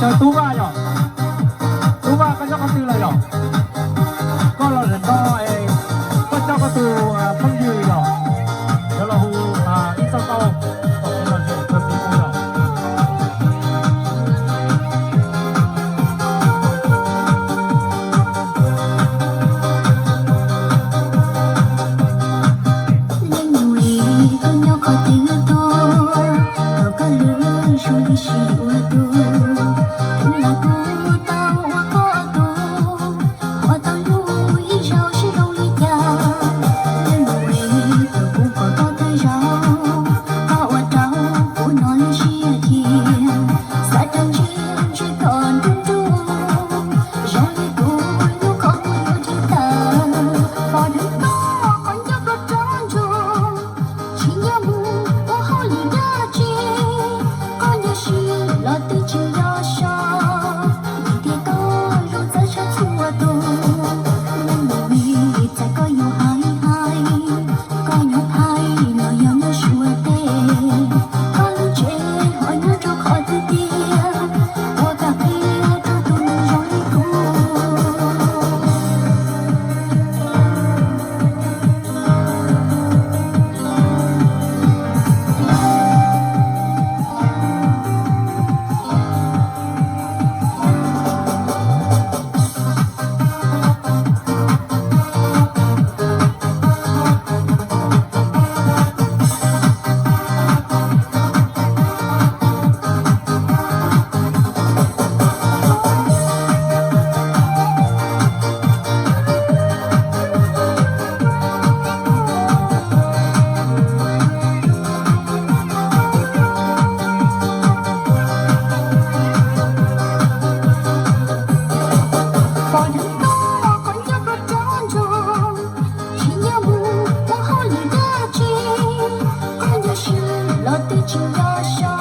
Tub Vaj yom, Tub Vaj koj nyob qhov twg lawm yom? Koj los lawm no, koj coj koj tus phooj ywg yom, yuav los hu ib txoj nkauj kom kuv los ntseeg koj tus phooj ywg. Leej nus, koj nyob qhov twg tuaj, kom koj lub zoo li sib ua dua, los kuv tau ua koj tus, ua tau luag ib zaug sib zoo li cas. Leej nus, thaum kuv pom koj tag zog, koj ua rau kuv hnov lub siab thiab, xav rau ntsia ntsia kom nruj nruj, zoo li kuv lub qhov muag yuav dhia tawg. Pom dheev koj qhov ncauj koj rov ntsuag, tsis nco mus ua hauj lwm dab tsi, koj nyob siab los twb tsis nco so, vim tias koj zoo txawv sab txhua tus. Leej nus, txawm koj yuav hais hais, koj yuav hais los yog muaj suav tes, koj lub tsev ho nyob rau qhov twg tiag, ua kam qhia rau tus neeg zoo li kuv. Pom dheev koj qhov ncauj koj rov ntsuag, tsis nco mus ua hauj lwm dab tsi, koj nyob siab los twb tsis nco so,